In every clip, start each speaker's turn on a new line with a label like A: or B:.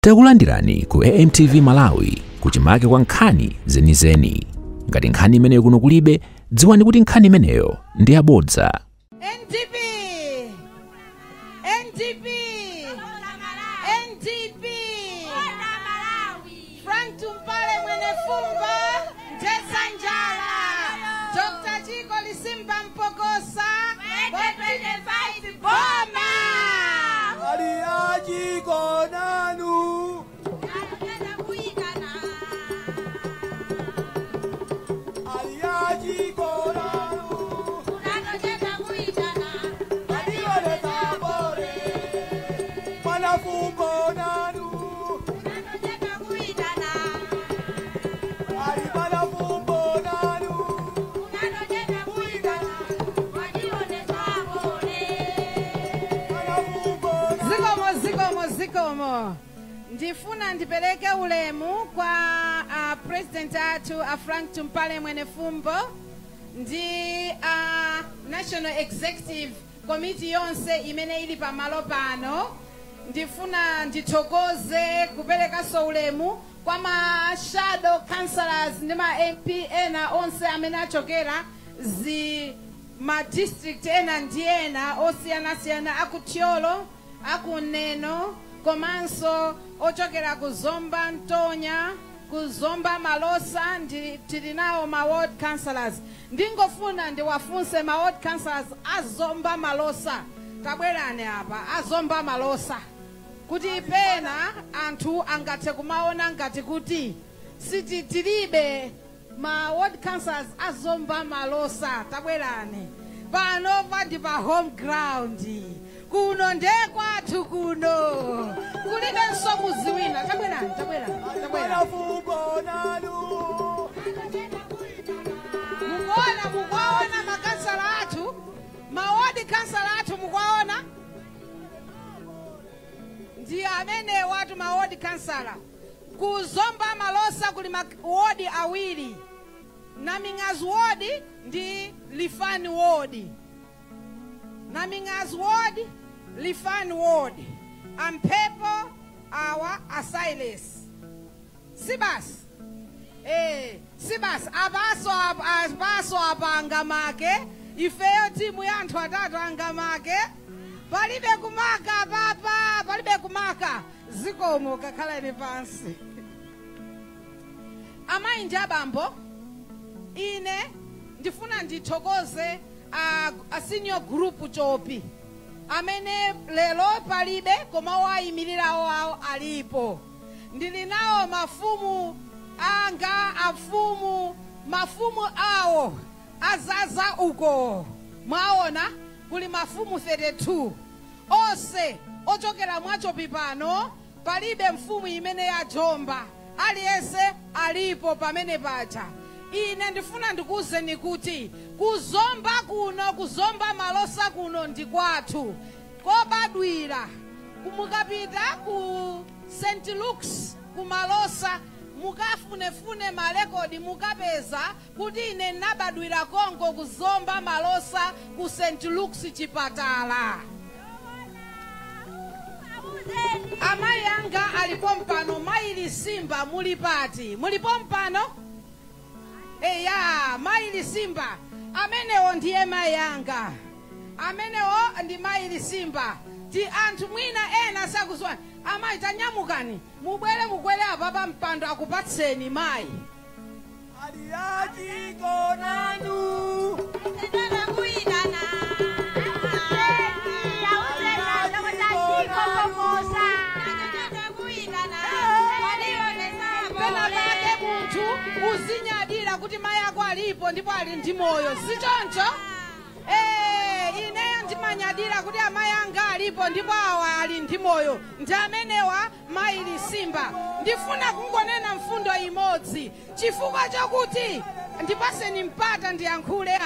A: Takulandirani ku AMTV Malawi kuchimake kwa nkhani zenizeni. Ngati nkhani imeneyo kuno kulibe, dziwani kuti nkhani imeneyo ndi yabodza.
B: NDP, NDP, NDP, Frank Tumpale Mwenefumbo, Ntesa Njala, Dr. Chiko Lisimba Mpokosa, 25 Boma.
C: Aliachiko nanu. Aliachiko nanu. Alione tabore. Mwanafumbo nanu. Ali mwanafumbo nanu. Mwanafumbo nanu.
B: Zikomo, zikomo, zikomo. Ndifuna ndipeleke ulemu kwa president athu a Frank Tumpale Mwenefumbo ndi National Executive Committee yonse imene ili pamalo pano. Ndifuna ndithokoze kuperekanso ulemu kwa ma shadow councillors ndi ma MP ena onse amene achokera zi ma district ena ndi ena osiyanasiyana aku Thyolo, aku Neno, komanso ochokera ku Zomba Ntonya, ku Zomba Malosa, ndi tili nawo ma ward councillors. Ndingofuna ndiwafunse ma ward councillors a Zomba Malosa, tabwerani apa a Zomba Malosa, kuti pena anthu angathe kumaona ngati kuti siti tilibe ma ward councillors a Zomba Malosa. Tabwerani pano pandi pa home ground kuno ndekwathu kuno kulibenso muzi wina. Tabwerani, tabwerani, tabwerani.
C: Mwanafumbo nanu.
B: Mukuona, mukuwaona makansala athu, ma ward councillor athu mukuwaona, ndi amene watu ma ward councillor. Ku Zomba Malosa kuli ma ward awiri, Naming'azi ward ndi Lifani ward. Naming'azi ward, Lifani ward, amphepo awa asiles sibasi. Sibasi apaso apaso apa angamake ifeyo timu ya anthu atatu angamake palibe kumaka papa, palibe kumaka. Zikomo, kakhalani pansi. Amayi ndi abambo, ine ndifuna ndithokoze a senior group chopi amene lero palibe koma wayimirirawo awo alipo. Ndili nawo mafumu anga, afumu, mafumu awo azaza uko. Mwaona kuli mafumu 32 onse ochokera mwachopi pano, palibe mfumu imene yajomba, aliyense alipo pamene paja. Ine ndifuna ndikuwuzeni kuti kuzomba kuno, kuzomba Malosa kuno ndi kwathu kobadwira. Mukapita ku St. Luke's ku Malosa mukafunefune marekodi, mukapeza kuti ine nabadwira konko kuzomba Malosa ku St. Luke's chipatala. Amayi anga alipo mpano, mayi Lisimba muli pati? Mulipo mpano? Eya, mayi Lisimba amenewo ndiye mayi anga, amenewo ndi mayi Lisimba. Ti anthu mwina ena sakuziwani. Amayi tanyamukani mubwere, mukwere apa pa mpando akupatseni mayi.
C: Aliachiko nanu.
B: Pena pake munthu uzinyadira kuti mayi ako alipo ndipo ali ndi moyo, sichoncho? Ineyo ndimanyadira kuti amayi anga alipo ndipo awa ali ndi moyo, ndi amenewa mayi Lisimba. Ndifuna kungonena mfundo imodzi, chifukwa chokuti ndipaseni mpata ndiyankhule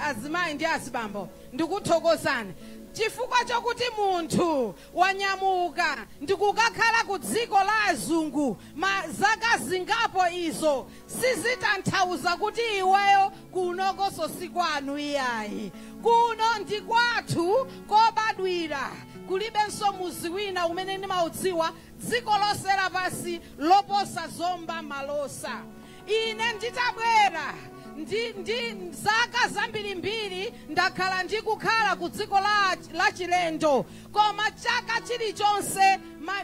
B: azimayi ndi azibambo, ndikuthokozani chifukwa chokuti munthu wanyamuka ndikukakhala ku dziko la azungu ma zaka zingapo, izo sizitanthauza kuti iweyo kunokonso si kwanu iyayi. Kuno ndi kwathu kobadwira. Kulibenso muzi wina umene ndimaudziwa dziko lonse lapansi loposa Zomba Malosa. Ine nditabwera ndi zaka zambirimbiri ndakhala ndikukhala ku dziko la chilendo, koma chaka chilichonse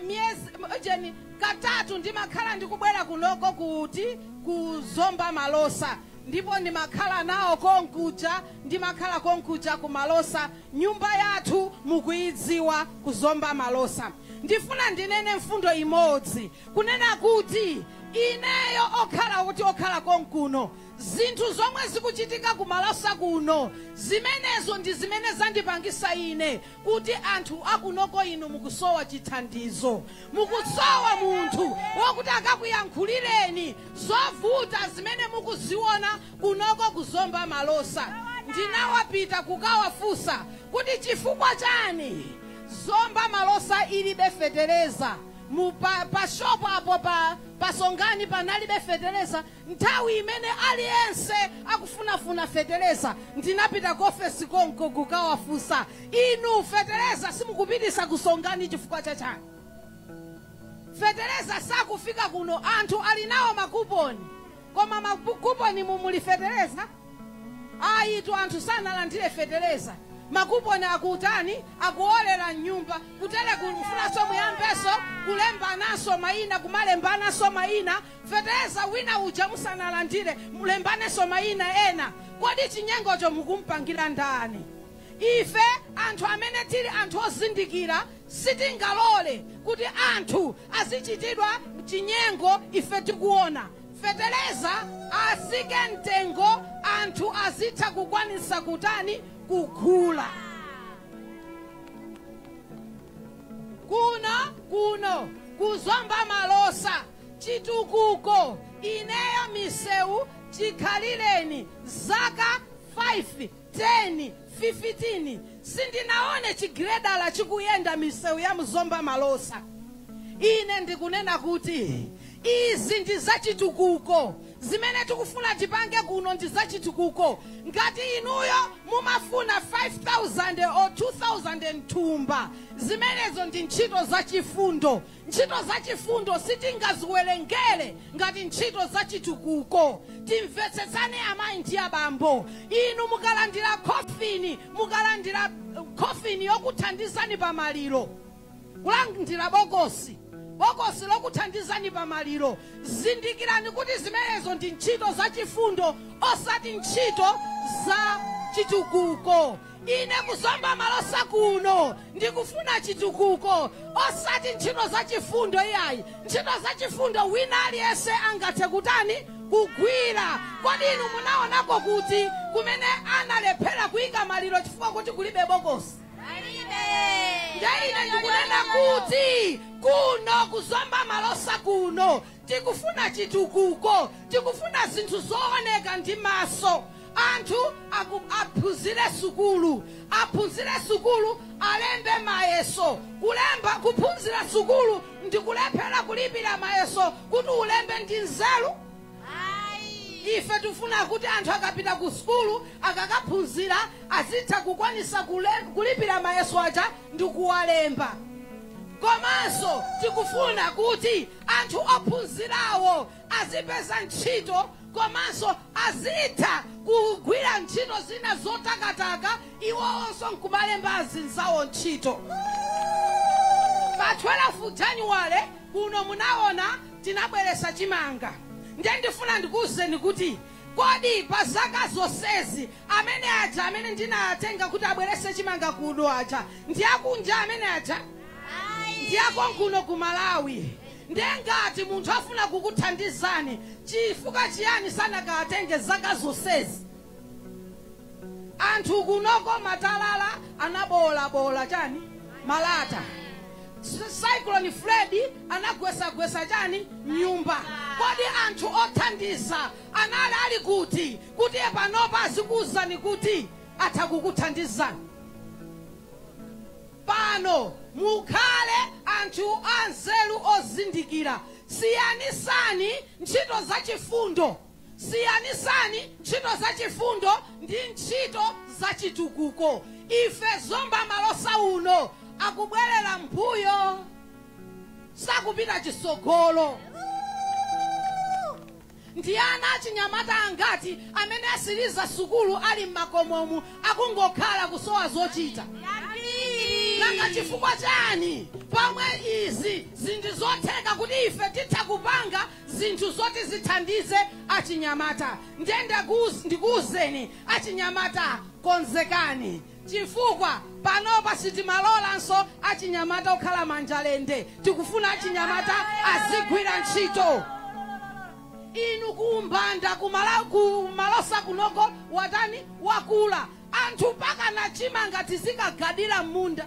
B: miyezi jeni katatu ndimakhala ndikubwera kunoko kuti kuzomba Malosa, ndipo ndimakhala nawo konkuja, ndimakhala konkuja ku Malosa. Nyumba yathu mukuidziwa kuzomba Malosa. Ndifuna ndinene mfundo imodzi, kunena kuti ineyo okhala kuti okhala konkuno, zinthu zomwe zikuchitika ku Malosa kuno, zimenezo ndi zimene zandipangisa ine kuti anthu akunoko inu mukusowa chithandizo, mukusowa munthu wokuti akakuyankhulireni zovuta zimene mukuziona kunoko kuzomba Malosa. Ndinawapita kukawafunsa kuti chifukwa chani Zomba Malosa ilibe fetereza, pa shopo apo pasongani panalibe fetereza nthawi imene aliyense akufunafuna fetereza. Ndinapita ku ofesi konko kukawafunsa, inu fetereza simukupitisa kusongani chifukwa chachani? Fetereza sakufika kuno, anthu ali nawo makuponi, koma makuponi mumuli fetereza? Ayitu anthu sanalandire fetereza. Makuponi akutani? Akuolera nyumba kutere kufunaso muyambeso kulembananso mayina, kumalembananso mayina. Fetereza wina uja musanalandire mulembanenso mayina ena. Kodi chinyengocho mukumpangira ndani? Ife anthu amene tili anthu ozindikira sitingalole kuti anthu azichitidwa chinyengo ife tikuona. Fetereza asike mtengo, anthu azitha kukwanisa kutani? Kugula. Kuno kuzomba Malosa chitukuko ineyo misewu chikhalireni zaka 5 10 15 sindinaone chigredala chikuyenda misewu ya mzomba Malosa. Ine ndikunena kuti izi ndi zachitukuko zimene tikufuna tipange kuno, ndi zachitukuko. Ngati inuyo mumafuna 5,000 or 2,000 nthumba, zimenezo ndi ntchito zachifundo. Ntchito zachifundo sitingaziwerengere ngati ntchito zachitukuko. Timvetsetsane amayi ndi abambo, inu mukalandira khofini, mukalandira khofini yokuthandizani pamaliro, kulandira bokosi lokuthandizani pamaliro, zindikirani kuti zimenezo ndi ntchito zachifundo osati ntchito za chitukuko. Ine kuzomba Malosa kuno ndikufuna chitukuko osati ntchito zachifundo iyayi. Ntchito zachifundo wina aliyense angathe kutani? Kugwira. Kodi inu munaonako kuti kumene analephera kuyika maliro chifukwa kuti kulibe bokosi? Ine ndikunena kuti kuno kuzomba Malosa kuno tikufuna chitukuko, tikufuna zinthu zooneka ndi maso. Anthu aphunzire sukulu, aphunzire sukulu, alembe mayeso. Kulemba kuphunzira sukulu ndikulephera kulipira mayeso kuti ulembe ndi nzeru. Ife tifuna kuti anthu akapita ku sukulu akakaphunzira azitha kukwanisa kulipira mayeso aja ndi kuwalemba. Komanso tikufuna kuti anthu ophunzirawo azipeza ntchito, komanso azitha kugwira ntchito zina zotakataka, iwonso nkumalemba azinzawo ntchito. Pa 12 January kuno munaona tinabweresa chimanga. Ndiye ndifuna ndikuwuzeni kuti kodi pa zaka zonsezi amene aja amene ndinatenga kuti abwerese chimanga kuno aja ndi akunja amene aja? Ndi akonkuno ku Malawi. Ndiye ngati munthu afuna kukuthandizani, chifukwa chiyani sanakatenge zaka zonsezi? Anthu kunoko matalala anabolabola chani? Malata. Cyclone Freddy anagwesagwesa chani? Nyumba. Kodi anthu othandiza anali ali kuti panopa azikuwuzani kuti atha kukuthandizani? Pano mukhale anthu anzeru ozindikira. Siyanisani ntchito zachifundo, siyanisani ntchito zachifundo ndi ntchito zachitukuko. Ife Zomba Malosa uno akubwerera mbuyo, sakupita chisogolo? Ndi ana achinyamata angati amene asiriza sukulu ali mmakomomu akungokhala kusowa zochita? Nanga chifukwa chani pamwe izi zinthu zotheka kuti ife titha kupanga zinthu zoti zithandize achinyamata? Ndiye ndikuwuzeni achinyamata, konzekani, chifukwa panopa sitimalolanso achinyamata okhala manjalende. Tikufuna achinyamata azigwira ntchito. Inu kumbanda kumalosa kunoko watani wakula anthu mpaka nachimanga tizikagadira munda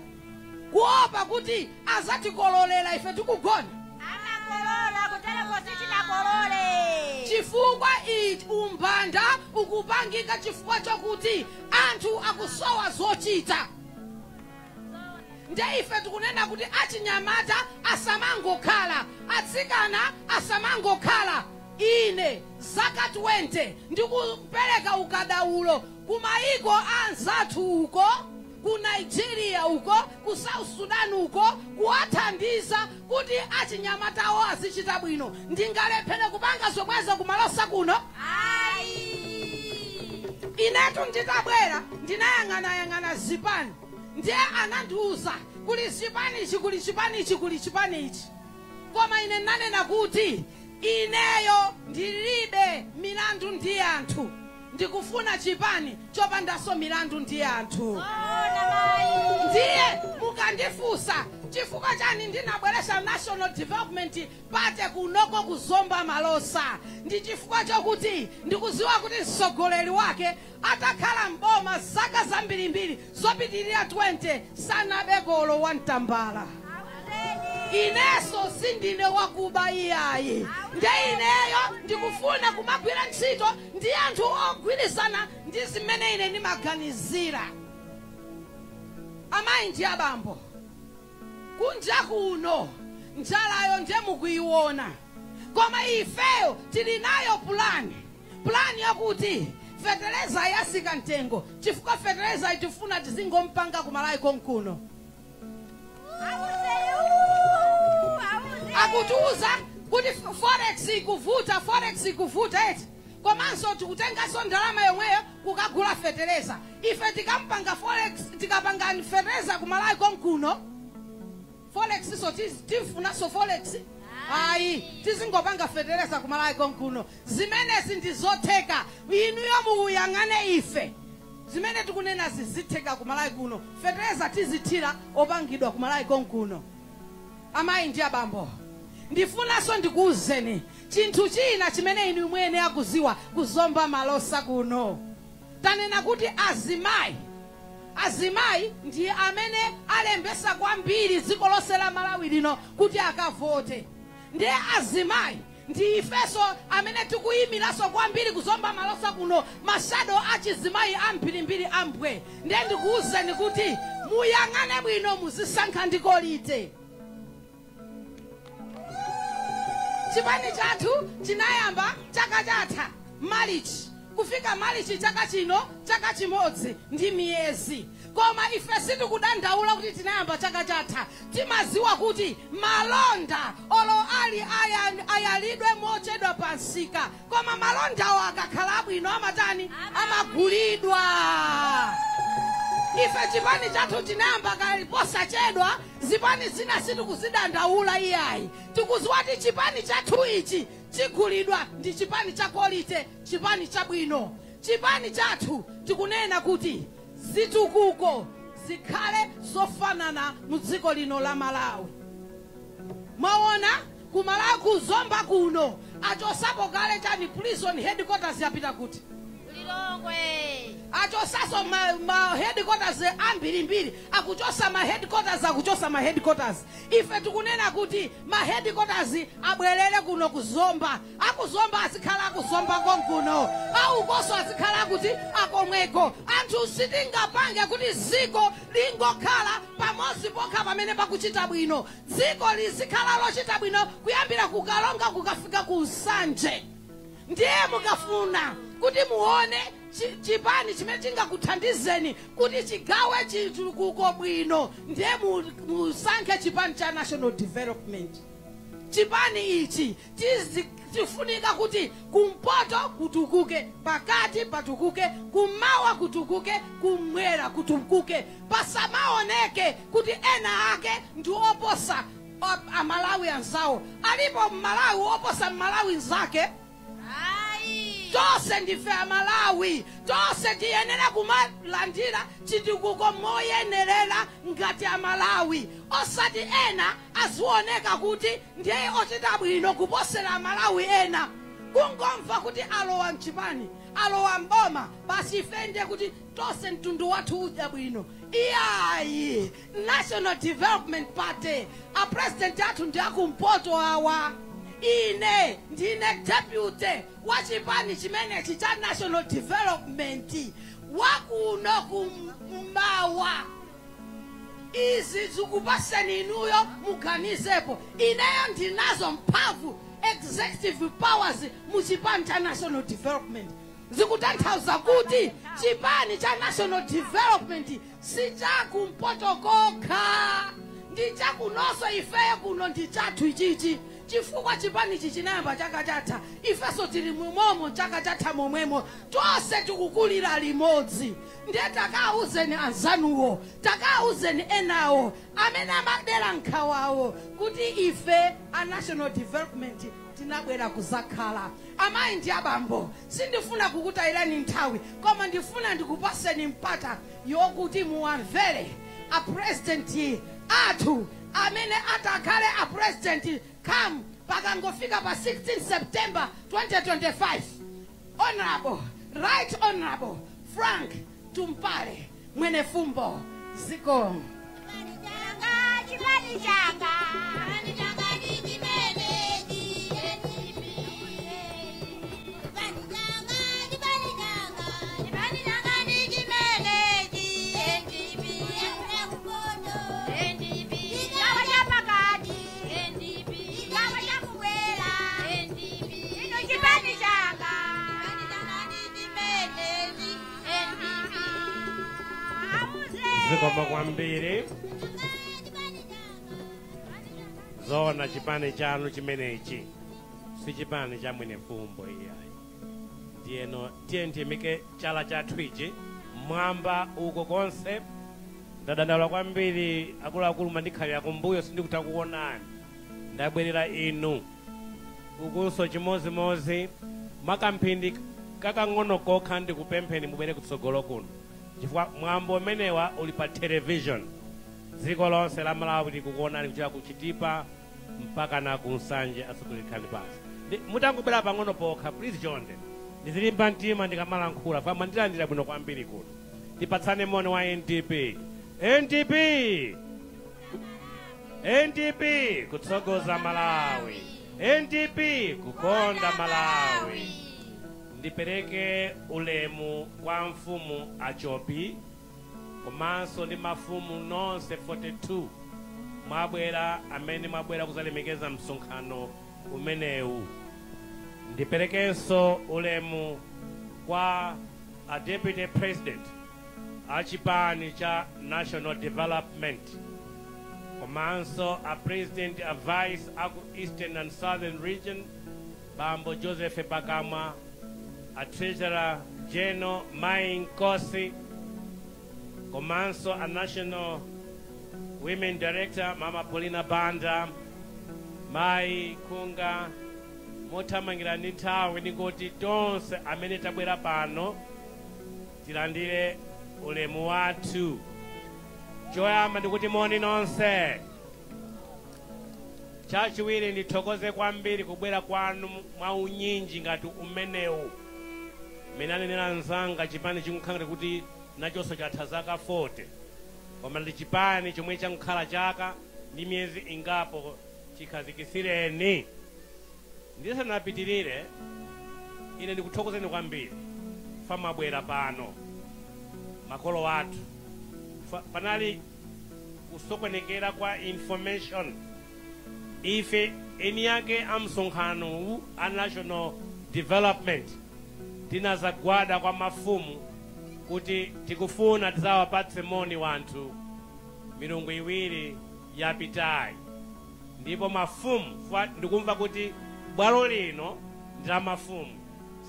B: kuopa kuti azatikololera ife tikugona.
D: Amakolola kutereko sichinakolole.
B: Chifukwa ichi umbanda ukupangika chifukwa chokuti anthu akusowa zochita. Ndiye ife tikunena kuti achinyamata asamangokhala, atsikana asamangokhala. Ine zaka 20 ndikupereka ukadaulo kumaiko anzathu uko, ku Nigeria uko, ku South Sudan uko, kuwathandiza kuti achinyamatawo azichita bwino. Ndingalephere kupanga zomwezo kumalosa kuno?
D: Ayi.
B: Inetu nditabwera ndinayang'anayang'ana zipani, ndiye anandiuza kuli chipani ichi, kuli chipani ichi, kuli chipani ichi. Koma ine nanena kuti ineyo ndilibe milandu ndi anthu, ndikufuna chipani chopandanso milandu ndi anthu. Ndiye mukandifunsa chifukwa chani ndinabweresha National Development Party kunoko kuzomba malosa, ndi chifukwa chokuti ndikuziwa kuti mtsogoleri wake atakhala mboma zaka zambirimbiri zopitirira 20 sanabekolo wa mtambala. Ineso sindine wakuba iyayi. Ndiye ineyo ndikufuna kumagwira ntchito ndi anthu ogwirizana ndi zimene ine ndimaganizira. Amayi ndi abambo, kunja kuno njalayo ndiye mukuiona, koma ifeyo tili nayo pulani, pulani yakuti feteleza yasika mtengo, chifukwa feteleza itifuna tizingompanga kumalawi konkuno. Akutiuza kuti forex ikuvuta, forex ikuvuta eti, komanso tikutenganso ndalama yomweyo kukagula feteleza. Ife tikampanga forex, tikapanga feteleza kumalawi konkuno, forex so tifunaso forex ayi, tizingopanga feteleza kumalawi konkuno. Zimenezi ndizotheka, inuyo muyang'ane ife zimene tikunena zizitheka kumalawi kuno. Feteleza tizithira opangidwa kumalawi konkuno. Amayi ndi abambo, ndifunanso ndikuwuzeni chinthu china chimene inu mwene akuziwa kuzomba malosa kuno. Tanena kuti azimayi, azimayi ndi amene alembesa kwambiri dziko lonse la Malawi lino kuti akavote. Ndiye azimayi ndi ifeso amene tikuyimiranso kwambiri kuzomba malosa kuno, mashado achizimayi ambirimbiri ambwe. Ndiye ndikuwuzeni kuti muyang'ane bwino, muzisankha ndikolite. Chipani chathu chinayamba chaka chatha Marichi, kufika Marichi chaka chino chaka chimodzi ndi miyezi. Koma ife sitikudandaula kuti tinayamba chaka chatha, timaziwa kuti malonda olo ali ayalidwe mochedwa pansika, koma malondawo akakhala abwino amatani, amagulidwa. Ife chipani chathu chinayamba kaliposachedwa, zipani zina sitikuzidandaula iyayi. Tikuziwa kuti chipani chathu ichi chigulidwa ndi chipani cha quality, chipani chabwino. Chipani chathu tikunena kuti zitukuko zikhale zofanana mu dziko lino la Malawi. Mwaona kumalawi kuzomba kuno achosapo kale chani prison headquarters yapita kuti
D: Lilongwe.
B: Achosaso ma headquarters ambirimbiri, akuchosa ma headquarters, akuchosa ma headquarters. Ife tikunena kuti ma headquarters abwerere kuno kuzomba, akuzomba azikhala akuzomba konkuno, aukoso azikhala kuti akomweko. Anthu sitingapange kuti dziko lingokhala pamodzi pokha pamene pakuchita bwino. Dziko lizikhala lochita bwino kuyambira kukalonga kukafika ku Nsanje. Ndiye mukafuna kuti muone Chipani chimene chingakuthandizeni kuti chigawe chitukuko bwino ndiye musankhe chipani cha National Development. Chipani ichi tifunika kuti kumpoto kutukuke, pakati patukuke, kumawa kutukuke, kumwera kutukuke. Pasamaoneke kuti ena ake ndi oposa Amalawi anzawo. Alipo Mmalawi oposa Mmalawi nzake? Tonse ndife Amalawi, tonse tiyenera kumalandira chitukuko moyenerera ngati Amalawi, osati ena azioneka kuti ndiye ochita bwino kuposera Amalawi ena. Kungomva kuti alowa mchipani, alowa mboma, basi ife ndiye kuti tonse mtundu wathu udya bwino. Iyayi, National Development Party, a president athu ndi akumpoto awa. Ine ndine deputy wa chipani chimenechi cha National Development wakuno kummawa. Izi zikupaseni inuyo muganizepo. Ineyo ndinazo mphamvu, executive powers mu chipani cha National Development. Zikutanthauza kuti chipani cha National Development si chakumpoto kokha, ndi chakunonso. Ifeyo kuno ndi chathu ichichi, chifukwa chipani ichi chinayamba chaka chatha, ifenso tili mumomo chaka chatha momwemo, tonse tikukulira limodzi. Ndiye takauzeni anzanuwo, takauzeni enawo amene amadera nkhawawo kuti ife a National Development tinabwera kuzakhala. Amayi ndi abambo, sindifuna kukutayirani nthawi, koma ndifuna ndikupaseni mpata yokuti muwamvere a president athu amene atakhale a president come pakangofika pa 16 September 2025, Honorable, Right Honorable Frank Tumpale Mwenefumbo. Ziko.
D: Chipani changa, chipani changa ndi chimenechi, NDP. Chipani changa, chipani changa, chipani changa ndi chimenechi, NDP. NDP. Chigawo cha pakati, NDP. Chigawo cha kumwera, NDP. Ino chipani changa, chipani changa ndi chimenechi, NDP. Auze.
E: Zikomo kwambiri. Zona chipani chanu chimenechi si chipani cha Mwenefumbo iyayi. Ndiyeno tiye ndiyimike chala chathu ichi mwamba uko konse. Ndadandaula kwambiri, akuluakulu, mandikhalira kumbuyo, sindikutha kuonani, ndabwerera inu ukunso chimozimozi. Makamphindi kakang'ono kokha, ndikupempheni mubwere kutsogolo kuno, chifukwa mwambo umenewa uli pa television, dziko lonse la Malawi likukuonani kuchokera ku Chitipa mpaka na ku Nsanje. Atsogoleri pansi, mutangobwera pang'ono pokha, please, chonde. Ndizilimba mtima ndikamalankhula fa mwandilandira bwino kwambiri kuno. Tipatsane moni wa NDP. NDP, NDP, kutsogoza Malawi, NDP, kukonda Malawi. Ndipereke ulemu kwa mfumu Achopi komanso ndi mafumu nonse 42 mwabwera, amene mwabwera kuzalemekeza msonkhano umenewu. Ndiperekenso ulemu kwa a deputy president a chipani cha National Development komanso a president, a vice aku Eastern and Southern Region, Bambo Joseph Pakamwa, a treasurer general Mai Nkosi, komanso a national women director Mama Paulina Banda, Mai Kunga. Mothamangira ndi nthawi, ndingoti tonse amene tabwera pano tilandire ulemu wathu. Choyamba ndikuti moni nonse. Chachiwiri, ndithokoze kwambiri kubwera kwanu mwaunyinji ngati umenewu. Mmene anenera mzanga, chipani chikukhala kuti nachonso chatha zaka 40, koma ndi chipani chomwe chakukhala chaka ndi miyezi ingapo chikhazikisireni. Ndisanapitirire, ine ndikuthokozeni kwambiri famabwera pano, makolo athu. Panali kusokonekera kwa information. Ife eni yake amsonkhano a National Development Tinazagwada kwa mafumu kuti tikufuna tizawapatse moni wanthu milungu iwiri yapitayi, ndipo mafumu ndikumva kuti bwalo lino ndi la mafumu,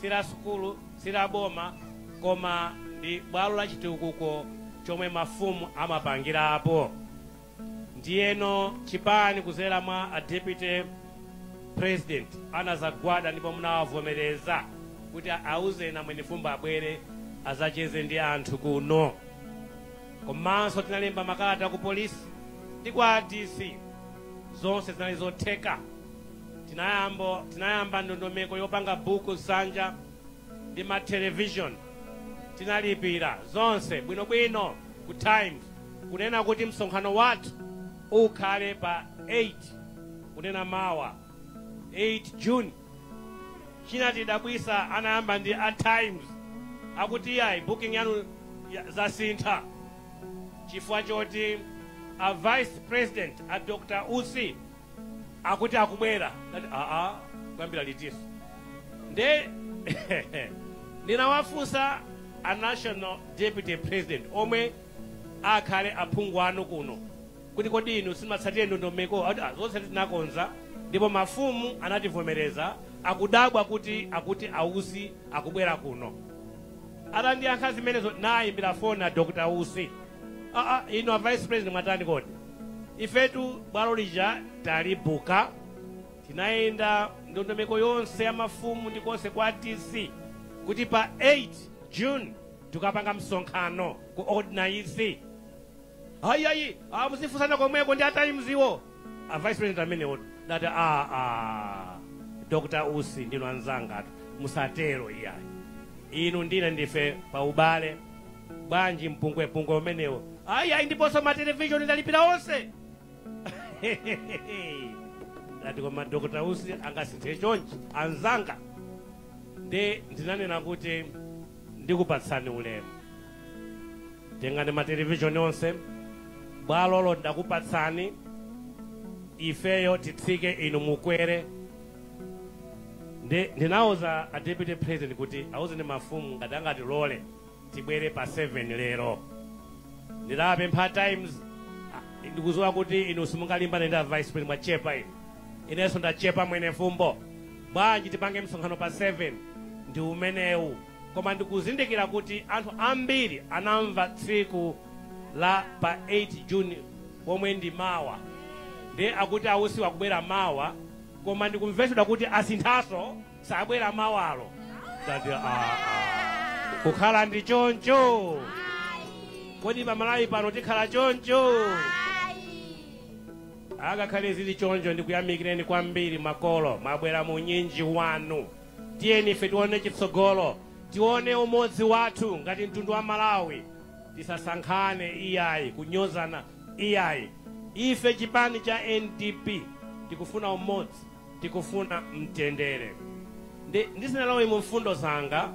E: si la sukulu, si la boma, koma ndi bwalo la chitukuko chomwe mafumu amapangirapo. Ndiyeno chipani kuzera mwa a deputy president anazagwada ndipo munawavomereza kuti auze na Mwenefumbo abwere azacheze ndi anthu kuno. Komanso tinalemba makalata ku polisi ndi kwa DC, zonse zinali zotheka. Tinayamba ndondomeko yopanga book nsanja ndi ma television, tinalipira zonse bwinobwino ku Times, kunena kuti msonkhano wathu ukhale pa 8, kunena mawa 8 June. Chinatidabwisa, anayamba ndi a Times akuti iyayi, booking yanu zasintha chifukwa choti a vice president a Dr. Usi akuti akubwera. Ndati, aa, kuyambira litiso? Nde ndinawafunsa a national deputy president omwe akhale aphungu anu kuno kuti kodi inu simatsatire ndondomeko? Ati, "Ah, zonse tinakonza ndipo mafumu anativomereza, akudabwa kuti akuti ausi akubwera kuno." Atandiyankha zimenezo, nayimbira foni a Dr. Usi. "Aa, inu a vice president mwatani kodi? Ifetu bwalo lija talibuka, tinayenda ndondomeko yonse ya mafumu ndi konse kwa DC kuti pa 8 June tikapanga msonkhano ku Ordinary." "Ayi, ayi, muzifunsana komweko ndi a Times iwo." A vice president amenewo dati, "A a Dr. Usi, ndinu anzanga, musatero iyayi. Inu ndine ndife pa ubale, bwanji mpungwepungwe umenewo?" "Ayi, ayi, ndiponso ma television ndalipira onse." Dati, "Koma Dr. Usi angasinthe chonchi, anzanga?" Ndi ndinanena kuti ndikupatsani ulemu, tengani ma television onse, bwalolo ndakupatsani, ifeyo titsike inu mukwere. Ndi ndinawuza a deputy president kuti awuzeni mafumu ngati angatilole tibwere pa 7 lero. Ndinapempha Times, ah, ndikudziwa kuti inu simungalimbane ndi a vice president, mwachepa inu, inenso ndachepa Mwenefumbo, bwanji tipange msonkhano pa 7 ndi umenewu? Koma ndikuzindikira kuti anthu ambiri anamva tsiku la pa 8 June pomwe ndi mawa, ndi akuti ausi akubwera mawa, koma ndikumvetsedwa kuti asinthaso, sabwera mawalo. Ndati, "Ah, ah, kukhala ndi choncho kodi? Pamalawi pano tikhala choncho?" Akakhale zili choncho, ndikuyamikireni kwambiri makolo, mwabwera mu unyinji wanu. Tiyeni ife tione chitsogolo, tione umodzi wathu ngati mtundu wa Malawi. Tisasankhane iyayi, kunyozana iyayi. Ife chipani cha NDP tikufuna umodzi, tikufuna mtendere. Ndisinalowe mu mfundo zanga,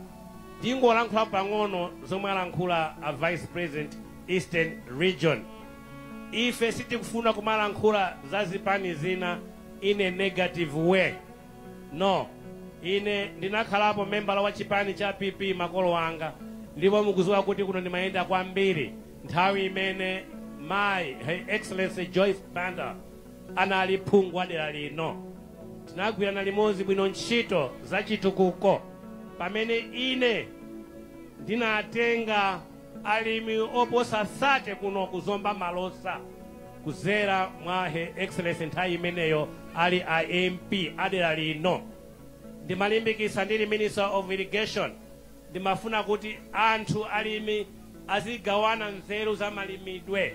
E: ndingolankhula pang'ono zomwe alankhula a vice president Eastern Region. Ife sitikufuna kumalankhula za zipani zina in a negative way, no. Ine ndinakhalapo membala wa chipani cha PP makolo anga, ndipo mukudziwa kuti kuno ndimayenda kwambiri nthawi imene mayi Her Excellency Joyce Banda anali phungu wa dera lino. Tinagwirana limodzi bwino ntchito za chitukuko pamene ine ndinatenga alimi oposa 30 kuno kuzomba malosa kuzera mwa Her Excellency nthawi imeneyo ali a MP adera lino. Ndimalimbikitsa ndili Minister of Irrigation, ndimafuna kuti anthu alimi azigawana nzeru za malimidwe.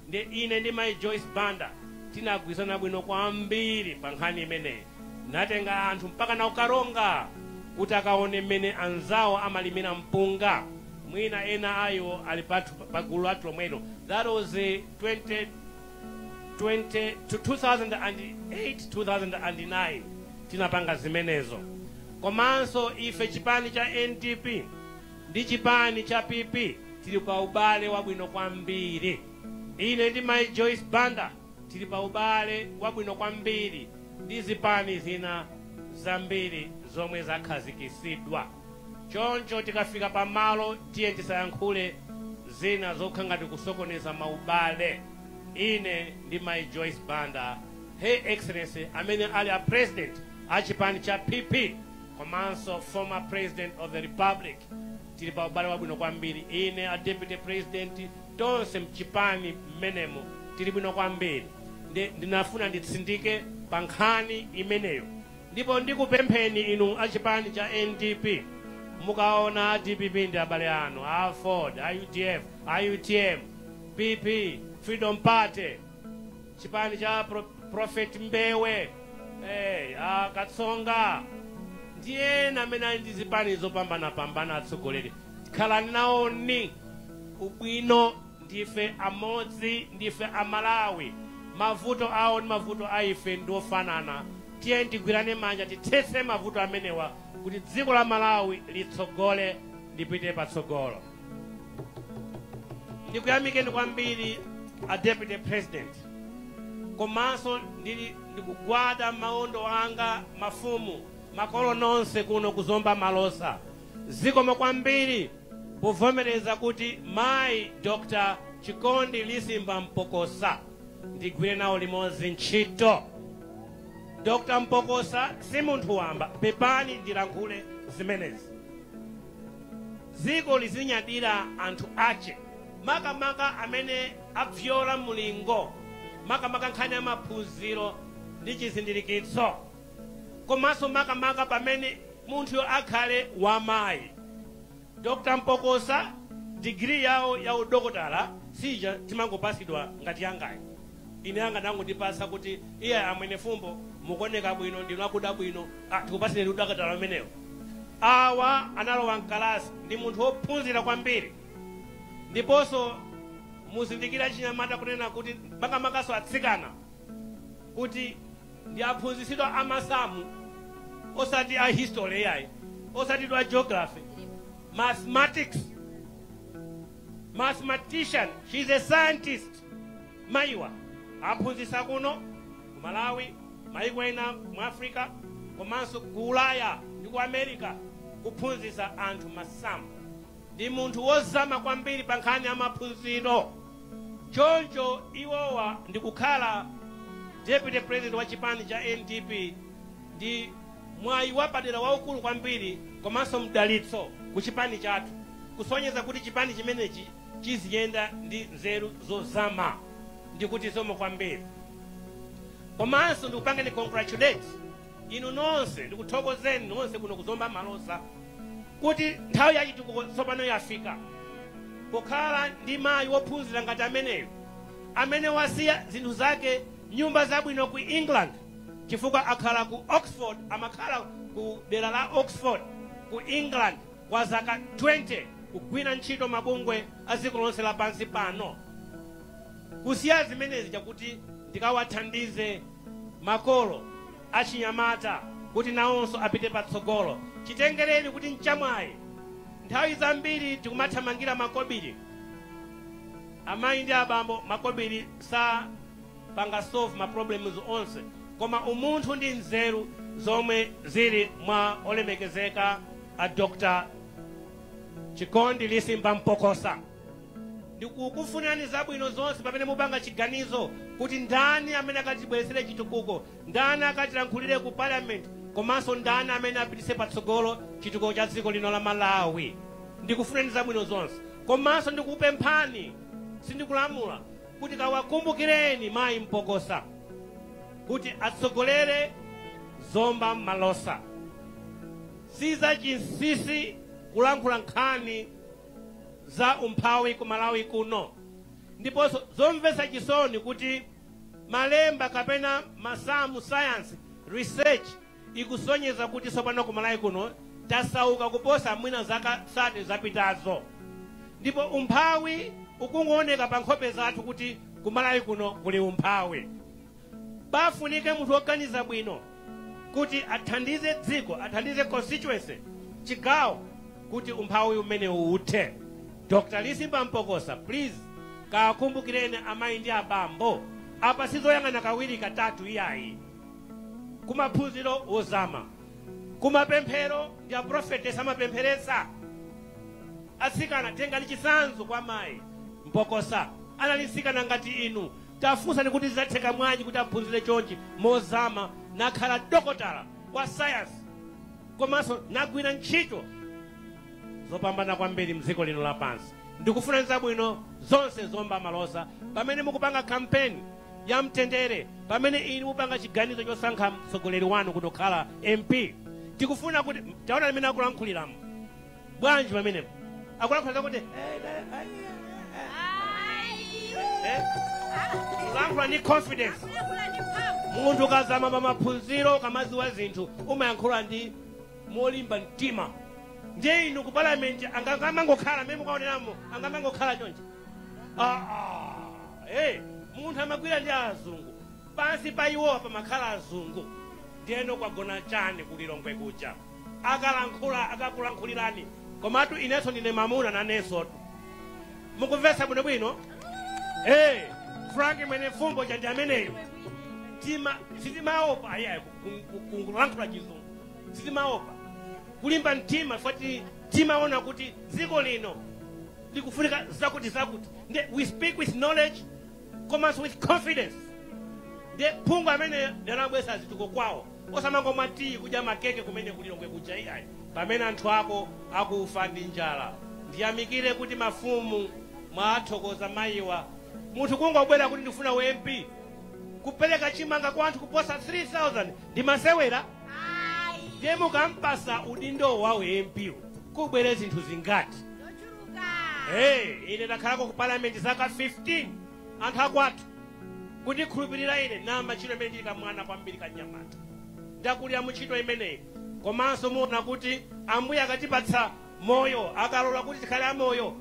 E: Ndi ine ndi mayi Joyce Banda tinagwirizana bwino kwambiri pa nkhani imeneyi. Natenga anthu mpaka na ukaronga kuti akaone mmene anzawo amalimira mpunga. Mwina ena ayo ali pathu pa gulu lathu lomwelo. That was 20 20 to 2008 2009 tinapanga zimenezo. Komanso ife chipani cha NDP ndi chipani cha PP tili pa ubale wabwino kwambiri. Ine ndi mayi Joyce Banda tili pa ubale wabwino kwambiri ndi zipani zina zambiri zomwe zakhazikisidwa. Choncho tikafika pamalo, tiye tisayankhule zina zokha ngati kusokoneza maubale. Ine ndi Mai Joyce Banda, Her Excellency amene ali a president a chipani cha PP komanso former president of the republic, tili pa ubale wabwino kwambiri. Ine, a deputy president, tonse mchipani mmenemo tili bwino kwambiri. Ndinafuna nditsindike pa nkhani imeneyo. Ndipo ndikupempheni inu achipani cha NDP, mukaona a DPP ndi abale anu, a Ford, a UDF, a UTM, PP, Freedom Party, chipani cha Prophet Mbewe, hey, a Katsonga ndi ena amene ali ndi zipani zopambanapambana, atsogoleri, khalani nawoni ubwino. Ndife amodzi, ndife Amalawi. Mavuto awo ndi mavuto a ife ndi ofanana. Tiye tigwirane manja, tithetse mavuto amenewa kuti dziko la Malawi litsogole, lipite patsogolo. Ndikuyamikeni kwambiri a deputy president, komanso ndili ndikugwada maondo anga, mafumu, makolo nonse kuno kuzomba Malosa, zikomo kwambiri povomereza kuti mayi Dr. Chikondi Lisimba Mpokosa ndigwire nawo limodzi ntchito. Dr. Mpokosa si munthu wamba, pepani ndilankhule zimenezi. Dziko lizinyadira anthu ache, makamaka amene apyola mulingo, makamaka nkhani ya maphunziro ndi chizindikitso, komanso makamaka pamene munthuyo akhale wamayi. Dr. Mpokosa, digiri yawo ya udokotala sija timangopasidwa ngati yangayi. Ine yanga ndangondipasa kuti iye amwene fumbo mukuoneka bwino, ndinu akuda bwino, ah, tikupasire udokotala umenewo. Awa analowa mkalasi, ndi munthu wophunzira kwambiri. Ndiponso muzindikira chinyamata kunena kuti makamakaso atsikana kuti ndi aphunzitsidwa amasamu, osati a history yayi, osati a geography, mathematics, mathematician. She's a scientist. Mayiwa aphunzitsa kuno ku Malawi, maiko ena mu Africa, komanso ku Ulaya ndi ku America, kuphunzitsa anthu masamu. Ndi munthu wozama kwambiri pa nkhani ya maphunziro. Choncho iwowa ndi kukhala deputy president wa chipani cha NDP ndi mwayi wapadera waukulu kwambiri, komanso mdalitso ku chipani chathu, kusonyeza kuti chipani chimenechi chiziyenda ndi nzeru zozama. Ndikuti zikomo kwambiri, komanso ndikupangeni congratulate inu nonse, ndikuthokozeni nonse kuno kuzomba Malosa kuti nthawi yachitukuko tsopano yafika, kukhala ndi mayi wophunzira ngati ameneyo, amene wasiya zinthu zake, nyumba zabwino ku England, chifukwa akhala ku Oxford, amakhala ku dera la Oxford ku England kwa zaka 20, kugwira ntchito mabungwe a dziko lonse lapansi pano, kusiya zimenezi chakuti ndikawathandize makolo achinyamata kuti nawonso apite patsogolo. Chitengereni kuti nchamwayi. Nthawi zambiri tikumathamangira makobiri. Amayi ndi abambo, makobiri sapanga solve ma problems onse, koma umunthu ndi nzeru zomwe zili mwa olemekezeka a Dr. Chikondi Lisimba Mpokosa, ndikukufunirani zabwino zonse pamene mupanga chiganizo kuti ndani amene akatibweretsere chitukuko, ndani akatilankhulire ku parliament, komanso ndani amene apitise patsogolo chitukuko cha dziko lino la Malawi. Ndikufunirani zabwino zonse, komanso ndikupemphani, sindikulamula, kuti kawakumbukireni mayi Mpokosa kuti atsogolere Zomba Malosa. Sizachinsinsi kulankhula nkhani za umphawi ku Malawi kuno, ndiponso zomvetsa chisoni kuti malemba kapena masamu, science research ikusonyeza kuti tsopano ku Malawi kuno tasauka kuposa mwina zaka 30 zapitazo, ndipo umphawi ukungooneka pa nkhope zathu kuti ku Malawi kuno kuli umphawi. Pafunike munthu woganiza bwino kuti athandize dziko, athandize constituency, chigawo, kuti umphawi umene uthe. Dr. Lisimba Mpokosa, please kakumbukireni amayi ndi abambo. Apa sizoyang'ana kawiri katatu iyayi, kumaphunziro wozama. Kumapemphero ndi aprofetesa amapempheretsa. Atsikana, tengani chitsanzo kwa mayi Mpokosa, anali mtsikana ngati inu. Tafunsani kuti zidatheka mwanji kuti aphunzire chonchi mozama, nakhala dokotala wa science, komanso nagwira ntchito zopambana kwambiri mdziko lino lapansi. Ndikufuna zabwino zonse Zomba Malosa pamene mukupanga kampeni ya mtendere, pamene inu mupanga chiganizo chosankha mtsogoleri wanu kuti okhala MP. Tikufuna kuti taona limene akulankhuliramo bwanji pamenepo, akulankhula kuti kulankhula ndi confidence. Munthu ukazama pa maphunziro, ukamaziwa zinthu, umayankhula ndi molimba mtima. Ndiye inu ku parliament angamangokhala mmene mukaoneramo, angamangokhala chonchi. Munthu amagwira ndi azungu, pansi pa iwowa pamakhala azungu. Ndiyeno kwagona chani kulilongwe kuja, akalankhula akakulankhulirani. Komatu inenso ndine mamuna nanenso, mukumvetsa bwinobwino? Frank Mwenefumbo chandi ameneyo sitimaopa ayayi kulankhula chizungu, sitimaopa kulimba mtima, fati timaona kuti dziko lino likufunika zakuti zakuti. Nde we speak with knowledge komanso with confidence. Nde phungu amene ndanabwesa zituko kwawo, osamangomwa tiyi, kudya makeke kumene kulilongwe kuja iyayi, pamene anthu ako akufa ndi njala. Ndiyamikire kuti mafumu mwathokoza mayiwa. Munthu kungobwera kuti ndifuna u MP, kupereka chimanga kwa anthu kuposa 3000 ndi masewera? Ndiye mukampasa udindo wa u MP, kubwere zinthu zingati? Hey, ine ndakhalako ku parliament zaka 15, anthu akwathu kundikhulupirira ine namba ntchito imene ndili kamwana kwambiri, kanyamata, ndakulira mu ntchito imeneyi. Komanso muona kuti Ambuye akatipatsa moyo, akalola kuti tikhale amoyo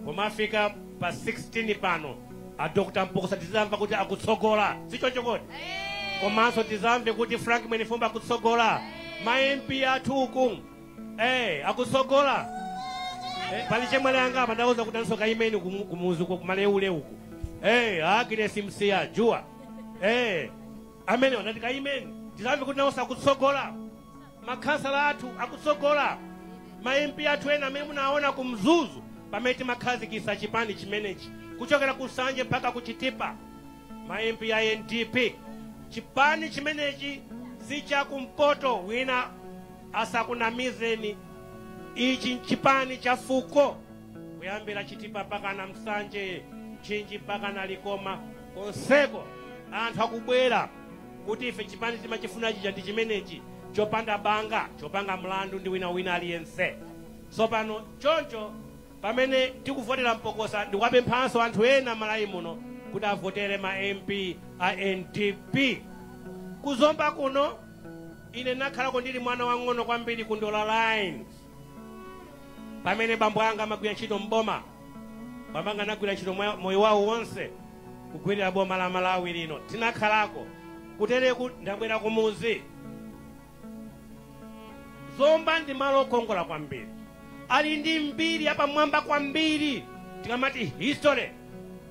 E: pomafika pa 16 pano, a Dr Mpokosa tizamva kuti akutsogola, sichoncho kodi? Komanso tizamve kuti Frank Mwenefumbo akutsogola, ma MP athu uku akutsogola. Pali chemwali anga apa, ndauza kuti anso kaimeni kumuzi uko kumaleule uku, Agnes Msiya Jua, amene wanati kaimeni, tizamve kuti nawonso akutsogola, makhansala athu akutsogola, ma MP athu ena amene munaona ku Mzuzu pamene timakhazikitsa chipani chimenechi, kuchokera ku Nsanje mpaka ku Chitipa, ma MP a NDP. Chipani chimenechi si chakumpoto, wina asakunamizeni. Ichi nchipani cha fuko, kuyambira Chitipa mpaka na Msanje, Mchinji mpaka na Likoma, konseko anthu akubwera kuti ife chipani timachifuna chija ndi chimenechi, chopanda banga, chopanga mlandu ndi wina wina aliyense. Tsopano choncho pamene tikuvotera Mpokosa, ndikuwapemphanso anthu ena Malawi muno kuti avotere ma MP a NDP. Kuzomba kuno ine nakhalako ndili mwana wang'ono kwambiri, ku Ndola Lines, pamene bambo anga amagwira ntchito mboma. Bambo anga anagwira ntchito moyo wawo wonse kugwirira boma la Malawi lino. Tinakhalako kutereku, ndabwera kumuzi. Zomba ndi malo okongola kwambiri, ali ndi mbiri yapamwamba kwambiri. Tikamati history,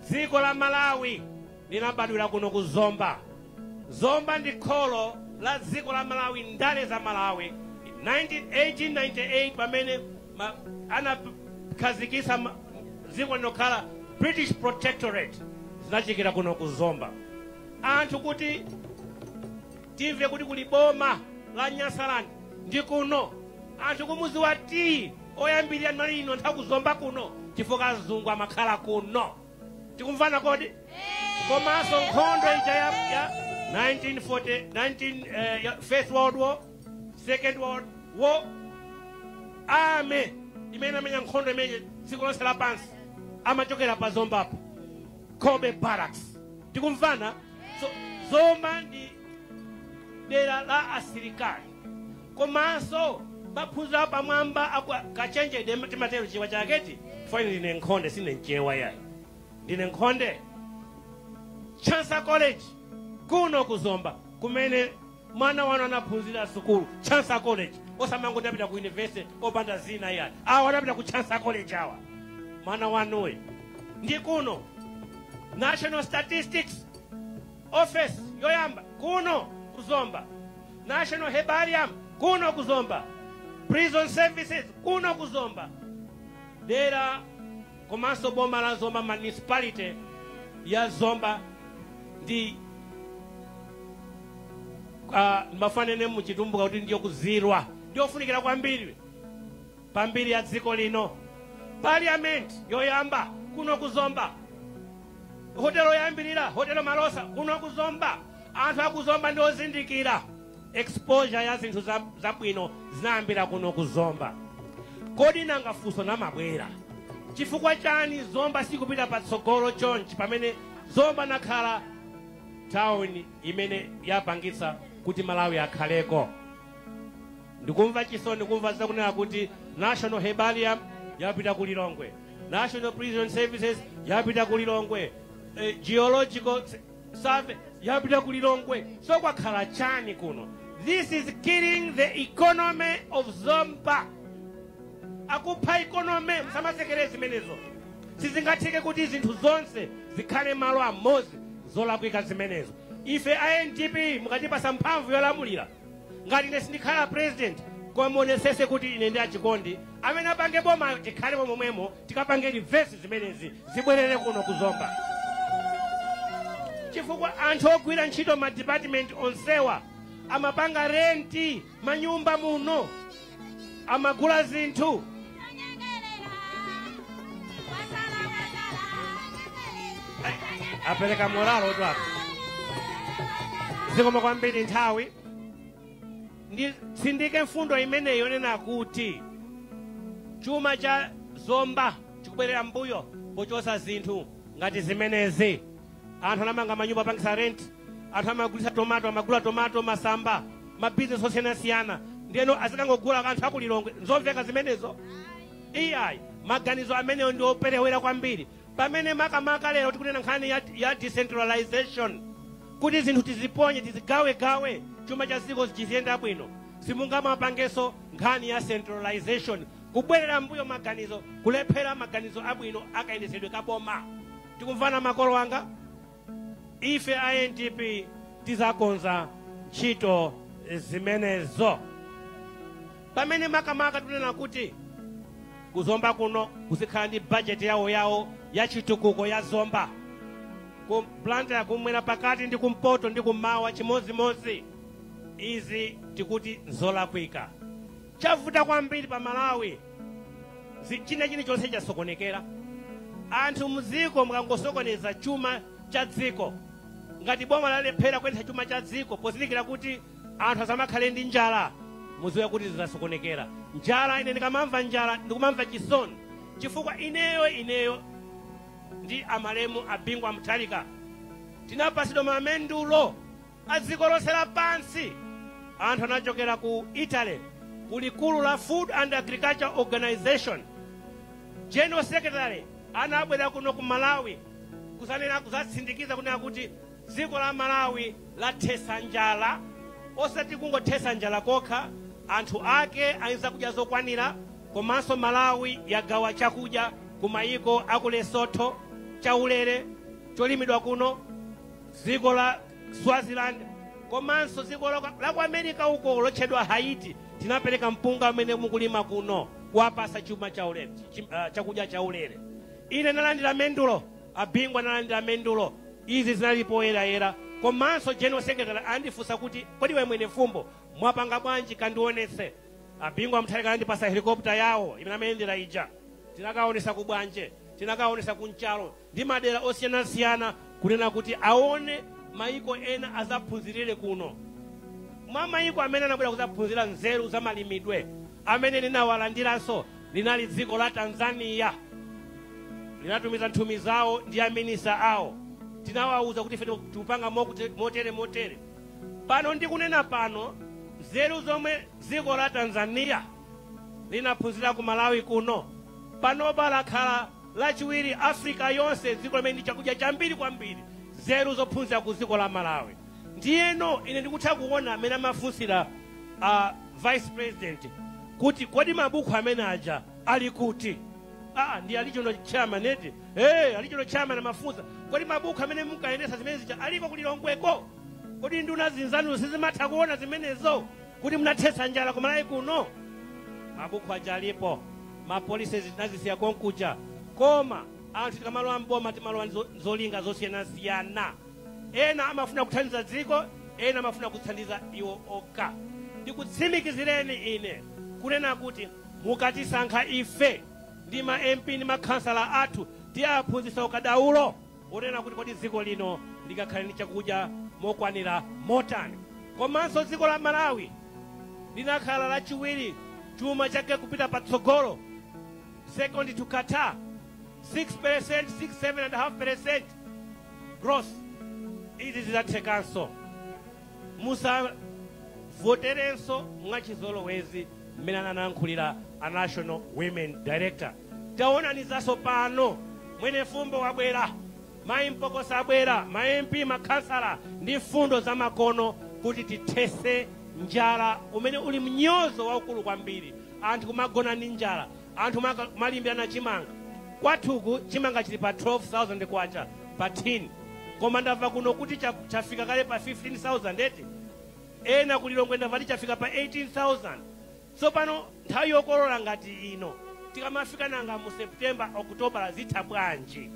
E: dziko la Malawi linabadwira kuno ku Zomba. Zomba ndi kholo la dziko la Malawi, ndale za Malawi. 1898 pamene anakhazikitsa dziko linokhala British Protectorate, zinachikira kuno ku Zomba. Anthu kuti timve kuti kuli boma la Nyasaland ndi kuno. Anthu kumuzi wa tiyi oyambirira nali ino, anthu akuzomba kuno, chifukwa azungu amakhala kuno. Tikumvana kodi? Komanso nkhondo ija ya 1940 19 ya First World War, Second World War, ame imene amenya nkhondo imene dziko lonse lapansi amachokera pa Zombapo, Cobbe Barracks. Tikumvana? So Zomba ndi dera la asilikali, komanso maphunziro apamwamba kachenjede timatero chiwa chaketi fine. Ndine nkhonde, sine mchewa yayi, ndine nkhonde. Chancellor College kuno kuzomba, kumene mwana wanu anaphunzira sukulu, Chancellor College. Osamango ndapita ku university opanda zina yayi, awa adapita ku Chancellor College awa, mwana wanuyo. Ndi kuno National Statistics Office yoyamba kuno kuzomba, National Herbarium. kuno kuzomba, Prison Services kuno kuzomba, dera komanso boma la Zomba, municipality ya Zomba ndi mafanene muchitumbuka kuti ndiyo kuzirwa, ndiyofunikira kwambiri pambiri ya dziko lino. Parliament yoyamba kuno kuzomba, hotelo yoyambirira, Hotelo Malosa, kuno kuzomba. Anthu akuzomba ndi ozindikira. Exposure ya zinthu zabwino zinayambira kuno kuzomba. Kodi nanga funso namabwera, chifukwa chani Zomba sikupita patsogolo chonchi, pamene Zomba nakhala town imene yapangitsa kuti Malawi akhaleko? Ndikumva chisoni, ndikumva zakunena kuti National Herbarium yapita ku Lilongwe, National Prison Services yapita ku Lilongwe, Geological Survey yapita ku Lilongwe. So kwakhala chani kuno? This is killing the economy of Zomba. Akupha economy. Msamasekere zimenezo. Sizingatheke kuti zinthu zonse zikhale malo amodzi, zolakwika zimenezo. Ife a NDP, mukatipasa mphamvu yolamulira, ngati ine sindikhala president, koma muonesese kuti ine ndi achikondi amene apange boma tikhalemo momwemo, tikapange reverse zimenezi, zibwerere kuno kuzomba, chifukwa anthu ogwira ntchito ma department onsewa amapanga rent manyumba muno, amagula zinthu.
D: Tonyengerera. Wasala, wasala.
E: Apereka moralo tu apa. Zikoma kwambiri. Nthawi nditsindike mfundo imeneyo yonena kuti chuma cha Zomba chikubwerera mbuyo pochosa zinthu ngati zimenezi. Anthu anamanga manyumba, apangisa rent, anthu amagulisa tomato, amagula tomato, masamba, mabizinesi osiyanasiyana. Ndiyeno azikangogula anthu akulilongwe? Nzomveka zimenezo? Iyayi, maganizo amenewo ndi operewera kwambiri, pamene makamaka lero tikunena nkhani ya decentralization, kuti zinthu tiziponye, tizigawegawe, chuma cha dziko chiziyenda bwino. Simungamapangenso nkhani ya centralization, kubwerera mbuyo maganizo, kulephera maganizo abwino akayendetsedwe kaboma. Tikumvana, makolo anga? Ife a NDP tizakonza ntchito zimenezo, pamene makamaka tikunena kuti kuzomba kuno kuzikhala ndi bajeti yawo yawo ya chitukuko ya Zomba, ku Blantyre, kumwera, pakati ndi kumpoto ndi kummawa chimodzimodzi. Izi tikuti nzolakwika. Chavuta kwambiri pa Malawi, china chilichonse chasokonekera. Anthu mdziko mukangosokoneza chuma cha dziko, ngati boma lalephera kuyendetsa chuma cha dziko pozindikira kuti anthu asamakhale ndi njala, muziwe kuti zizasokonekera. Njala, ine ndikamamva njala ndikumamva chisoni, chifukwa ineyo ndi amalemu a Bingu Mutharika tinapasidwa mamendulo a dziko lonse lapansi. Anthu anachokera ku Italy, ku likulu la Food and Agriculture Organization, general secretary anabwera kuno ku Malawi kusanena, kuzatsindikiza kunena kuti dziko la Malawi lathesa njala. Osati kungothesa njala kokha, anthu ake ali zakudya zokwanira, komanso Malawi yagawa chakudya ku mayiko aku Lesotho chaulere cholimidwa kuno, dziko la Swaziland, komanso dziko la ku America uko lotchedwa Haiti, tinapereka mpunga umene mukulima kuno, kuwapasa chuma chaulere, chakudya chaulere. Ine nalandira mendulo, a Bingu analandira mendulo. Izi zinali poyerayera. Komanso general secretary andifunsa kuti, "Kodi iwe Mwenefumbo mwapanga bwanji? Kandionetse." A Bingu a Mutharika andipasa helicopter yawo imene amayendera ija. Tinakaonesa ku Bwanje, tinakaonesa ku Nchalo ndi madera osiyanasiyana, kunena kuti aone mayiko ena azaphunzirire kuno. Mwa mayiko amene anabwera kuzaphunzira nzeru za malimidwe amene linawalandiranso linali dziko la Tanzania. Linatumiza nthumwi zawo ndi a minister awo. Tinawawuza kuti ife tikupanga motere motere. Pano ndikunena pano, nzeru zomwe dziko la Tanzania linaphunzira ku Malawi kuno, panopa lakhala lachiwiri Africa yonse, dziko limene ndi chakudya chambiri kwambiri, nzeru zophunzira ku dziko la Malawi. Ndiyeno ine ndikutha kuona amene amafunsira a vice president kuti, "Kodi mabuku amene aja ali kuti?" Ah, ndi a regional chairman eti? Hey, a regional chairman amafunsa, "Kodi mabuku amene munkayendesa zimene zija aliko kulilongweko? Kodi nduna zinzanu sizimatha kuona zimenezo?" Kuti munathetsa njala kumalawi kuno? Mabuku aja alipo, mapolisi zinazisiya konkuja. Koma anthu tikamalowa mboma timalowa zolinga zosiyanasiyana. Ena amafuna kuthandiza dziko, ena amafuna kuthandiza iwo okha. Ndikutsimikizireni ine kunena kuti mukatisankha ife ndi ma MP ndi makhansala athu, tiyaphunzitsa ukadaulo unena kuti kodi dziko lino likakhale ndi chakudya mokwanira motani. Komanso dziko la Malawi linakhala lachiwiri chuma chake kupita patsogolo, second to Qatar, 6%, 6 7.5% growth. Izi zidzathekanso. Musavoterenso mwachizolowezi mmene anayankhulira a National Women Director. Taonani pano Mwenefumbo wabwera, mayi Mpokosa abwera, ma MP, makhansala ndi mfundo za makono kuti tithese njala umene uli mnyozo waukulu kwambiri. Anthu kumagona ndi njala, anthu kumalimbirana chimanga. Kwathuku chimanga chili pa 12,000 kwacha pa tin, koma ndamva kuno kuti chafika kale pa 15,000 eti. Ena kulilongwe ndamva kuti chafika pa 18,000. Tsopano nthawi yokolola ngati ino, tikamafika nanga mu September, October, zitha bwanji?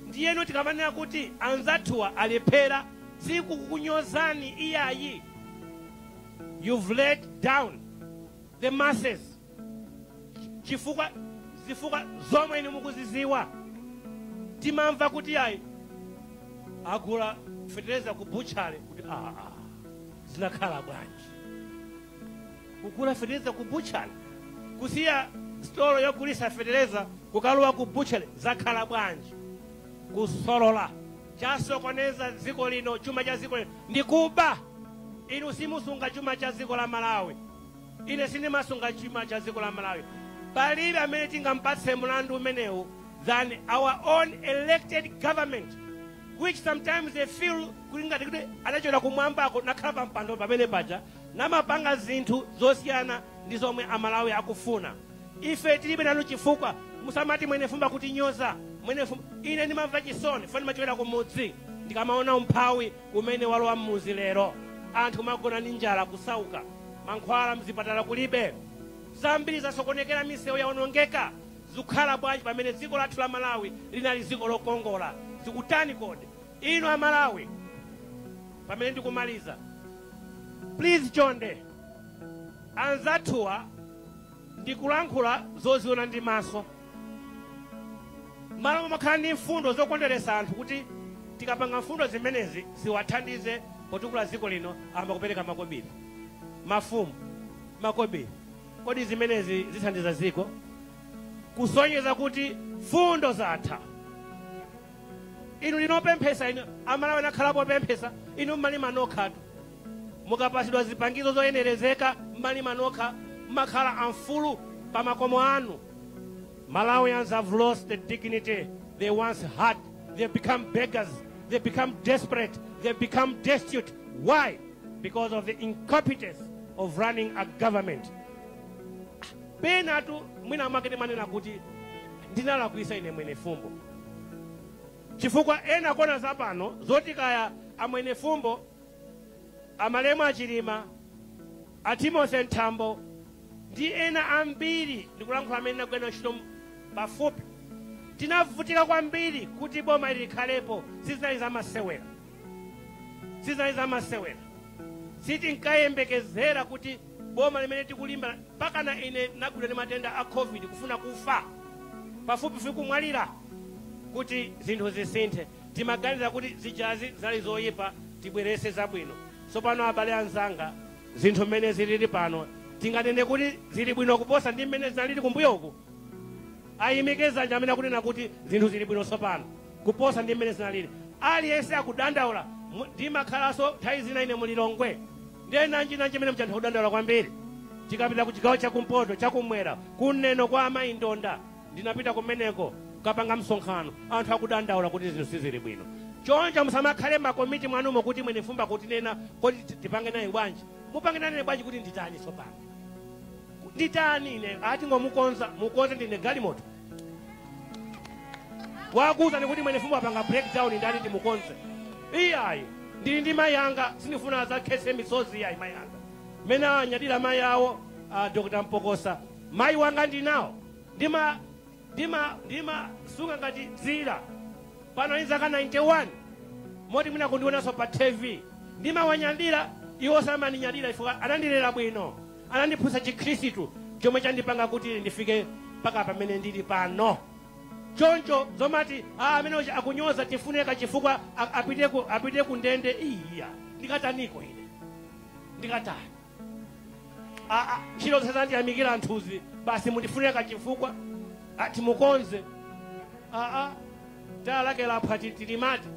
E: Ndiyeno tikamanena kuti anzathuwa alephera, sikukunyozani iyayi. You've let down the masses chifukwa zifukwa zomwe inu mukuziziwa. Timamva kuti ayi, agula fetereza ku butchery. Kuti aa, zinakhala bwanji kugula fetereza ku butchery, kusiya stolo yogulisa fetereza kukalowa ku butchery? Zakhala bwanji? Kusolola chasokoneza dziko lino. Chuma cha dziko lino ndikuba. Inu simusunga chuma cha dziko la Malawi, ine sindimasunga chuma cha dziko la Malawi. Palibe amene tingampatse mlandu umenewu than our own elected government, which sometimes they feel kuti ngati kuti anachokera kumwambako nakhala pa mpando pamene paja, namapanga zinthu zosiyana ndi zomwe Amalawi akufuna. Ife tilibe nanu chifukwa. Musamati Mwenefumbo kuti nyoza Mwenefumbo. Ine ndimamva chisoni fo ndimachokera kumudzi, ndikamaona umphawi umene walowa mmuzi lero, anthu magona ndi njala, kusauka, mankhwala mzipatala kulibe, zambiri zasokonekera, misewu yaonongeka. Zikukhala bwanji pamene dziko lathu la Malawi linali dziko lokongola? Zikutani kodi inu Amalawi? Pamene ndikumaliza, please, chonde anzathuwa, ndikulankhula zoziona ndi maso. Malo momakhala ndi mfundo zokondweretsa anthu kuti tikapanga mfundo zimenezi ziwathandize potukula dziko lino, amba kupereka makobiri, mafumu makobiri. Kodi zimenezi zithandiza dziko? Kusonyeza kuti fundo zatha. Inu linopemphesa, inu Amalawi anakhalapo opemphesa. Inu mmalima nokhatu, mukapasidwa zipangizo zoyenerezeka mmalima nokha, mmakhala amfulu pa makomo anu. Malawians have lost the dignity they once had. They've become beggars, they've become desperate, they've become destitute. Why? Because of the incompetence of running a government. Penatu mwina mwake timanena kuti ndinalakwisa ine Mwenefumbo, chifukwa ena kona zapano zoti kaya aMwenefumbo, amalemu aChilima, aTimothy Ntambo ndi ena ambiri, ndikulankhula amene nagwira ntchito pafupi, tinavutika kwambiri kuti boma ili likhalepo. Sizinali zamasewera, sizinali zamasewera. Sitinkayembekezera kuti boma limene tikulimba, mpakana ine nagwidwa ndi matenda a COVID, kufuna kufa, pafupifupi kumwalira, kuti zinthu zisinthe. Timaganiza kuti zijazi zinali zoyipa, tibwerese zabwino. Tsopano abale anzanga, zinthu mmene zilili pano, tinganene kuti zili bwino kuposa ndi mmene zinalili kumbuyoku? Ayimike dzanja amene akunena kuti zinthu zili bwino tsopano kuposa ndi mmene zinalili. Aliyense akudandaula. Ndimakhalanso nthawi zina ine mulilongwe, ndiye nanji nanji mmene muchanthu akudandaula kwambiri. Tikapita ku chigawo chakumpoto, chakumwera, kuneno kwa amayi Ndonda, ndinapita kumeneko kukapanga msonkhano, anthu akudandaula kuti zinthu sizili bwino. Choncho musamakhale makomiti mwanumo kuti Mwenefumbo kutinena, kodi tipange naye bwanji? Mupange naye bwanji? Kuti nditani tsopano? Nditani ine? Ati ngomukonza, mukonze ndine galimoto? Wakuwuzani kuti Mwenefumbo apanga breakdown ndani timukonze? Iyayi, ndili ndi mayi anga, sindifuna azakhetse misozi. Iyayi, mayi anga. Mene awanyadira mayi awo Dr. Mpokosa, mayi wanga ndinawo ndima ndima ndima sunga ngati dzira pano ali zaka 91 moti mwina kundionanso pa TV. Ndimawanyadira iwo samandinyadira chifukwa anandilera bwino, anandiphunzitsa chikhristu chomwe chandipanga kuti ndifike mpaka pamene ndili pano. Choncho zomati amene akunyoza tifuneka chifukwa apite ku ndende, iya ndikataniko ine ndikatani? Ntchito zonse zandiyamikira anthuzi basi mundifuneka chifukwa timukonze. Tala lake laphwa tilimati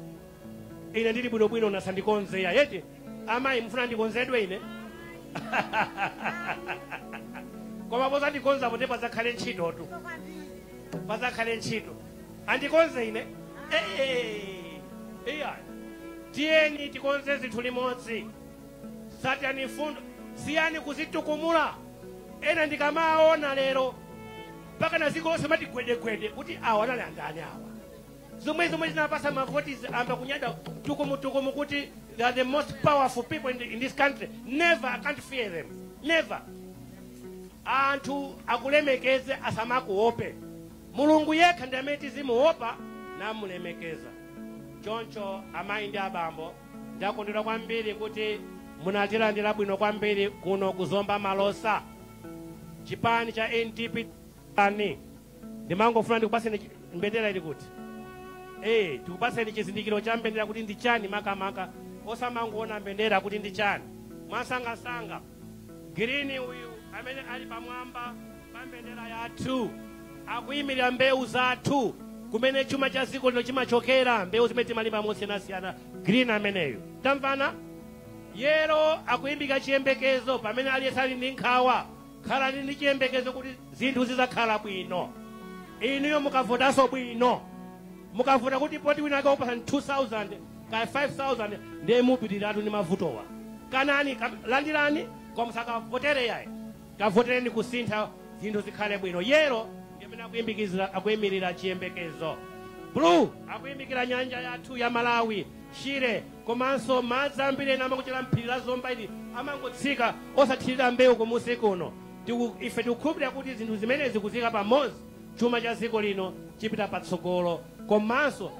E: ine ndili bwinobwino nasandikonze ya yeti amayi mufuna ndikonzedwe ine koma pozandikonza pote pazakhale ntchitotu, pazakhale ntchito andikonze ine. Iya tiyeni tikonze zinthu limodzi, satani fundo siyani kuzitukumula. Ena ndikamaona lero mpaka na dziko lonse mati gwedegwede kuti awa anali andani awa, zomwe zomwe zinapasa mavoti amba kunyada tukumutukumu kuti they are the most powerful people in this country. Never, I can't fear them, never. Anthu akulemekeze asamakuope. Mulungu yekha ndi amene tizimuopa namulemekeza. Choncho amayi ndi abambo, ndakondwera kwambiri kuti munatilandira bwino kwambiri kuno kuzomba Malosa. Chipani cha NDP ani ndimangofuna ndikupaseni mbendera ili kuti tikupaseni chizindikiro cha mbendera kuti ndi chani makamaka, osamangoona mbendera kuti ndi chani. Mwasangasanga green uyu amene ali pamwamba pa mbendera yathu akuyimirira mbewu zathu kumene chuma cha dziko lino chimachokera, mbewu zimene timalima mosiyanasiyana. Green ameneyo tamvana. Yero akuyimbika chiyembekezo pamene aliyense ali ndi nkhawa, khalani ndi chiyembekezo kuti zinthu zidzakhala bwino. Inuyo mukavotanso bwino, mukavota kuti poti wina ake upasani 2000 kaya 5000 ndiye mupitiratu ndi mavutowa. Kanani landirani koma musakavotere yayi, kavotereni kusintha zinthu zikhale bwino. Yero ndi amene akuyimirira chiyembekezo. Blue akuyimbikira nyanja yathu ya Malawi, Shire, komanso madzi ambiri ena amakuchera mphiri la Zomba ili amangotsika osathirira mbewu kumusi kuno. Ife tikukhulupirira kuti zinthu zimenezi kuzika pamodzi chuma cha dziko lino chipita patsogolo, komanso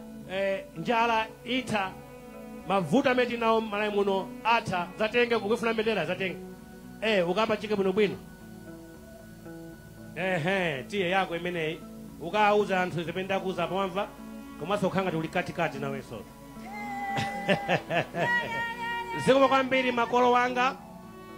E: njala itha, mavuto amene tinawo m'Malawi muno atha. Zatenge kukufuna mbendera zatenge ukapachike bwinobwino. Ehe, tiye yako imeneyi ukawuza anthu zimene ndakuuza pamva, komanso ukhala ngati uli katikati nawenso. Zikomo kwambiri makolo wanga.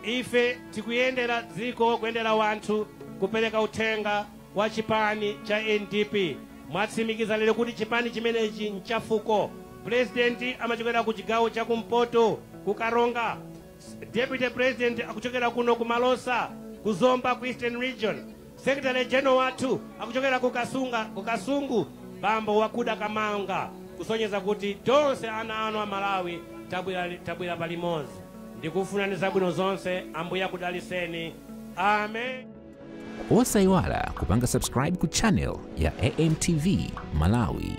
E: Ife tikuyendera dziko, kuyendera wanthu, kupereka uthenga wa chipani cha NDP. Mwatsimikiza lero kuti chipani chimenechi nchafuko. President amachokera ku chigawo cha kumpoto ku Karonga, deputy president akuchokera kuno ku Malosa ku Zomba ku Eastern Region, secretary general wathu akuchokera ku Kasunga ku Kasungu bambo wakuda Kamanga, kusonyeza kuti tonse ana anu a Malawi tabwera palimodzi. Ndikufunani zabwino zonse, Ambuye akudaliseni. Amen.
A: Osayiwala kupanga subscribe ku channel ya AMTV Malawi.